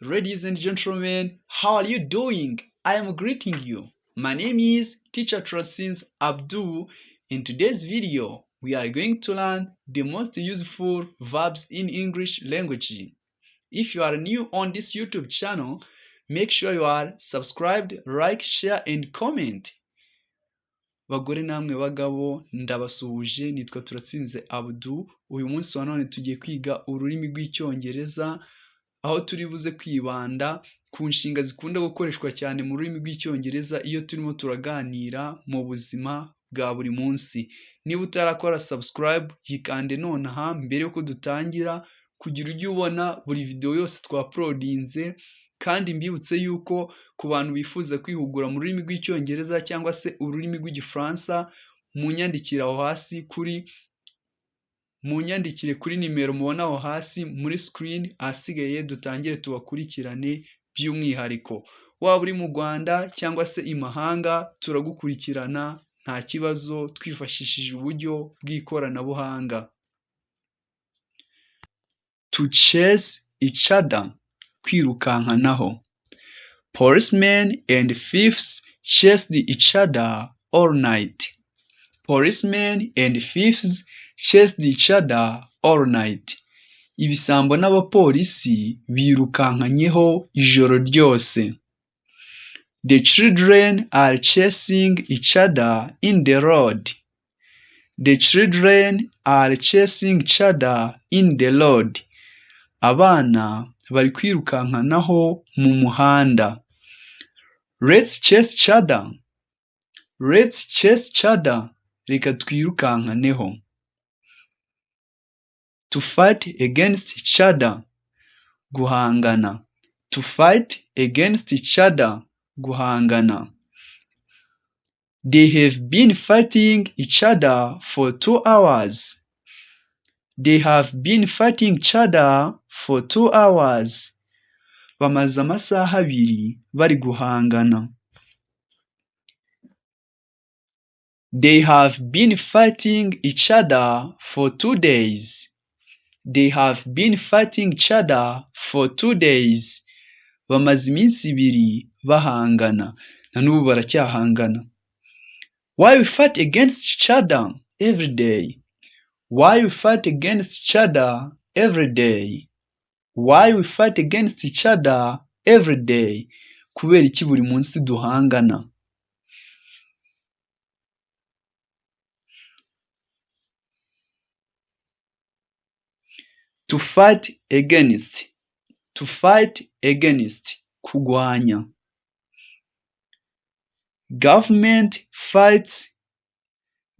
Ladies and gentlemen, how are you doing? I am greeting you. My name is Teacher Turatsinze Abdul. In today's video, we are going to learn the most useful verbs in English language. If you are new on this YouTube channel, make sure you are subscribed, like, share and comment. Bagore namwe bagabo, ndabasuhuje. Nitwa Turatsinze Abdu. Uyu munsi wa none tugiye kwiga ururimi rw'Icyongereza, aho turi buze kwibanda ku nshinga zikunda gukoreshwa cyane mu rurimi rw'Icyongereza iyo turimo turaganira mu buzima bwa buri munsi. Niba utarakora subscribe, yikande nonaha mbere yuko dutangira, kugira ujye ubona buri video yose twauploadinze. Kandi mbibutse yuko ku bantu bifuza kwihugura mu rurimi rw'Icyongereza cyangwa se ururimi rw'Igifaransa, munyandikire aho hasi kuri munyandikire kuri nimero mubona aho hasi muri screen, ahasigaye dutangire tubakurikirane by'umwihariko. Waba uri mu Rwanda cyangwa se i mahanga, turagukurikirana nta kibazo, twifashishije uburyo bw'ikoranabuhanga. To chase each other, kwirukankanaho. Policemen and thieves chased each other all night. Policemen and thieves chased each other all night. Ibisambo n'abapolisi birukankanyeho ijoro ryose. The children are chasing each other in the road. The children are chasing each other in the road. Abana bari kwirukankanaho mu muhanda. Let's chase each other. Let's chase each other. Reka twirukankaneho. To fight against each other, guhangana. To fight against each other, guhangana. They have been fighting each other for 2 hours. They have been fighting each other for 2 hours. Bamaze amasaha 2 bari guhangana. They have been fighting each other for 2 days. They have been fighting each other for 2 days. Bamaze iminsi 2 bahangana, na n'ubu baracyahangana. Why we fight against each other every day? Why we fight against each other every day? Why we fight against each other every day? Kubera iki buri munsi duhangana? To fight against, to fight against, kurwanya. Government fights,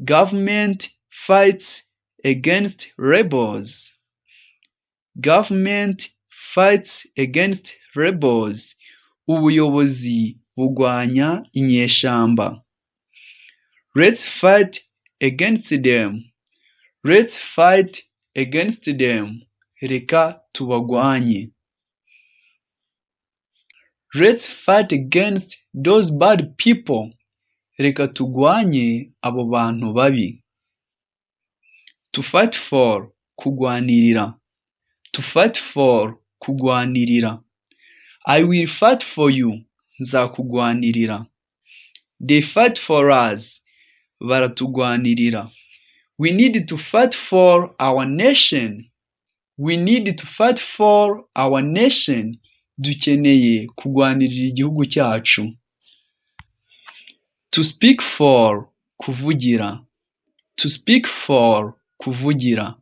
government fights against rebels. Government fights against rebels. Ubuyobozi burwanya inyeshyamba. Let's fight against them. Let's fight against them. Reka tubagwanye. Let's fight against those bad people. Reka turwanye abo bantu babi. To fight for, kurwanirira. To fight for, kurwanirira. I will fight for you. Nzakugwanirira. They fight for us. Baratugwanirira. We need to fight for our nation. We need to fight for our nation. Dukeneye kurwanirira igihugu cyacu. To speak for, kuvugira. To speak for, kuvugira.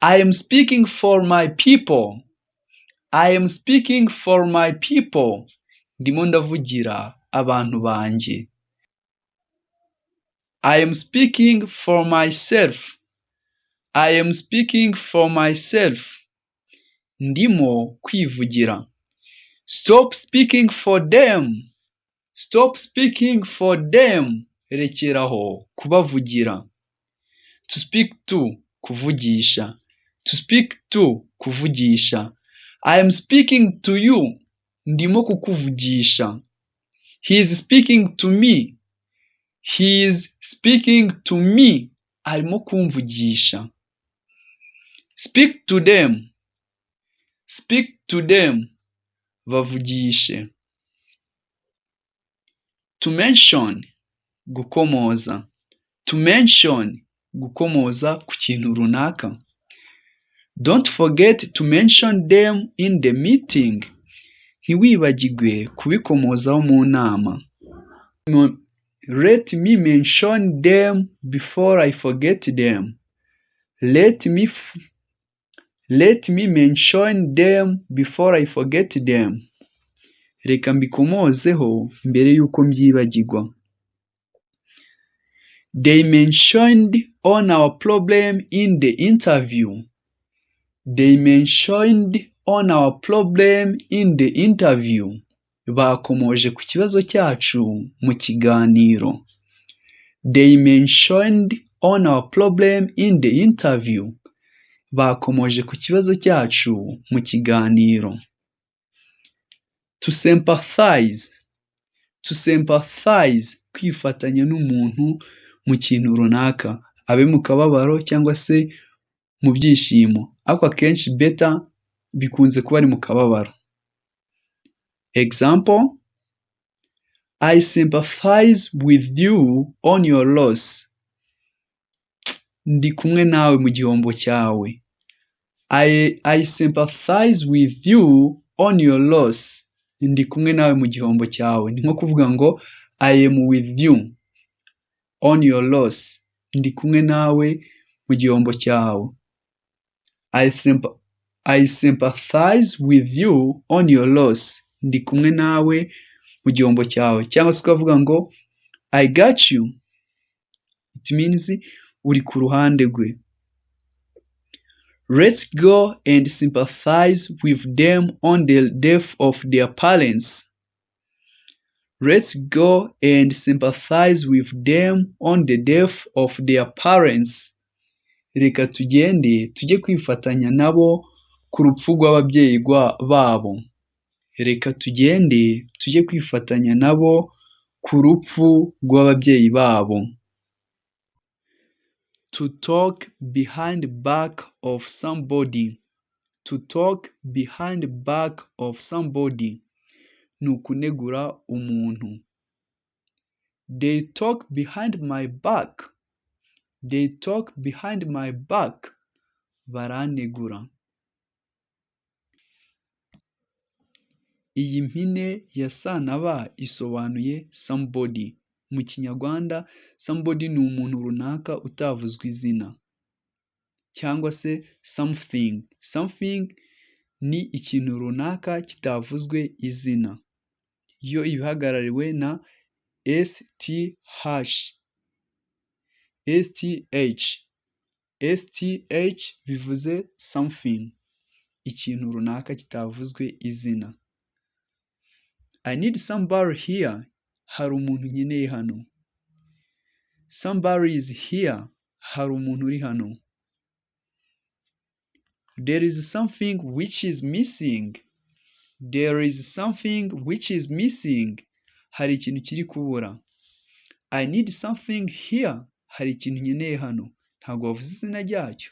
I am speaking for my people. I am speaking for my people. Ndimo ndavugira abantu banjye. I am speaking for myself. I am speaking for myself. Ndimo kwivugira. Stop speaking for them. Stop speaking for them. Rekeraho kubavugira. To speak to, kuvugisha. To speak to, kuvugisha. I am speaking to you. Ndimo kukuvugisha. He is speaking to me. He is speaking to me. Arimo kumvugisha. Speak to them. Speak to them. Bavugishe. To mention, gukomoza. To mention, gukomoza ku kintu runaka. Don't forget to mention them in the meeting. Ntiwibagirwe kubikomozaho mu nama. Let me mention them before I forget them. Let me mention them before I forget them. Reka mbikomozeho mbere y'uko mbyibagirwa. They mentioned on our problem in the interview. They mentioned on our problem in the interview. Bakomoje ku kibazo cyacu mu kiganiro. They mentioned on our problem in the interview. Bakomoje ku kibazo cyacu mu kiganiro. To sympathize. To sympathize, kwifatanya n'umuntu mu kintu runaka, abe mu kababaro cyangwa se mu byishimo, ariko akenshi better bikunze kuba ari mu kababaro. Example: I sympathize with you on your loss. Ndi kumwe nawe mu gihombo cyawe. I sympathize with you on your loss. Ndi kumwe nawe mu gihombo cyawe. Ni nko kuvuga ngo I am with you on your loss. Ndi kumwe nawe mu gihombo cyawe. I sympathize with you on your loss. Ndi kumwe nawe mu gihombo cyawe. Cyangwa se ukavuga ngo I got you. It means uri ku ruhande rwe. Let's go and sympathize with them on the death of their parents. Let's go and sympathize with them on the death of their parents. Reka tugende tujye kwifatanya nabo ku rupfu rw'ababyeyi babo. Reka tugende tujye kwifatanya nabo ku rupfu rw'ababyeyi babo. To talk behind back of somebody. To talk behind back of somebody ni ukunegura umuntu. They talk behind my back. They talk behind my back. Baranegura. Iyi mpine ya S na B isobanuye somebody. Mu Kinyarwanda, somebody ni umuntu runaka utavuzwe izina cyangwa se something. Something ni ikintu runaka kitavuzwe izina. Yo iba ihagarariwe na STH. STH. STH bivuze something. Ikintu runaka kitavuzwe izina. I need somebody here. Hari umuntu nkeneye hano. Somebody is here. Hari umuntu uri hano. There is something which is missing. There is something which is missing. Hari ikintu kiri kubura. I need something here. Hari ikintu nkeneye hano. Ntabwo wavuze izina ryacyo.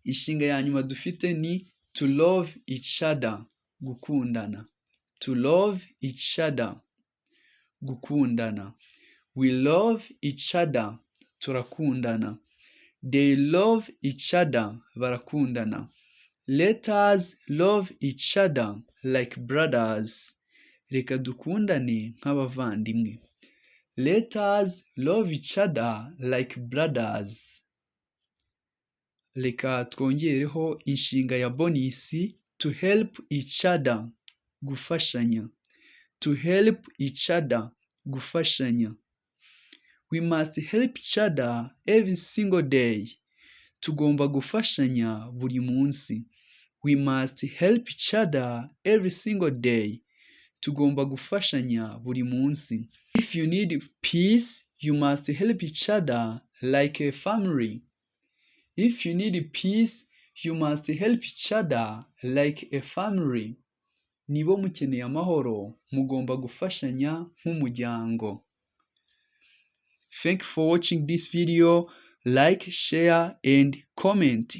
Inshinga ya nyuma dufite ni to love each other. Gukundana. To love each other. Gukundana. We love each other. Turakundana. They love each other. Barakundana. Let us love each other like brothers. Reka dukundane nk'abavandimwe. Let us love each other like brothers. Reka twongereho inshinga ya bonus, to help each other. Gufashanya. To help each other. Gufashanya. We must help each other every single day. Tugomba gufashanya buri munsi. We must help each other every single day. Tugomba gufashanya buri munsi. If you need peace, you must help each other like a family. If you need peace, you must help each other like a family. Niba mukeneye amahoro, mugomba gufashanya nk'umuryango. Thank you for watching this video. Like, share and comment.